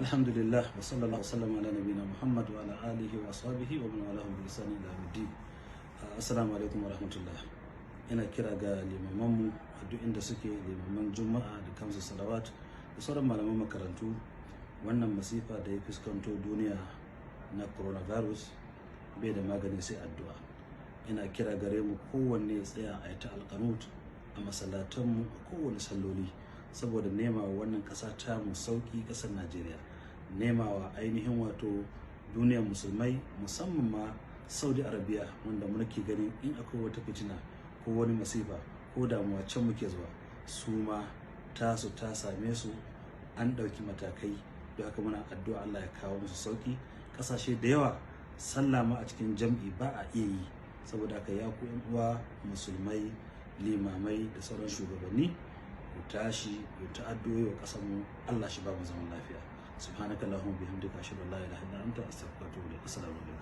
Alhamdulillah, wa sallallahu wasallam ala nabina Muhammad wa ala alihi wa ashabihi wa man walahum bi ihsani ila yawmiddin. Assalamu alaikum wa rahmatullah. Ina kira ga limamanmu a duk inda suke, limaman Juma'a da kamsu salawat da sauran malaman makarantu. Wannan masifa da ya fuskanto duniya na coronavirus bai da magani sai addu'a. Ina kira gare mu, kowanne ya tsaya a yi ta alkanut a masallatanmu a kowane salloli, saboda nema wa wannan ƙasa ta mu sauƙi, ƙasar Najeriya, nema wa ainihin wato duniyar Musulmai, musamman ma Saudi Arabia, wanda muke ganin in akwai wata fitina ko wani masifa ko damuwa can muke zuwa. Su ma tasu ta same su, an ɗauki matakai. Don haka muna addu'a Allah ya kawo musu sauƙi. Ƙasashe da yawa sallah ma a cikin jam'i ba a iya yi. Saboda haka, ya ku 'yan uwa Musulmai, limamai da sauran shugabanni, ku tashi ku ta addu'o'i wa ƙasar mu, Allah shi ba mu zaman lafiya. Subhanaka allahumma bihamdika, ashhadu an la ilaha illa anta, astaghfiruka wa atubu ilaik. Assalamu alaikum.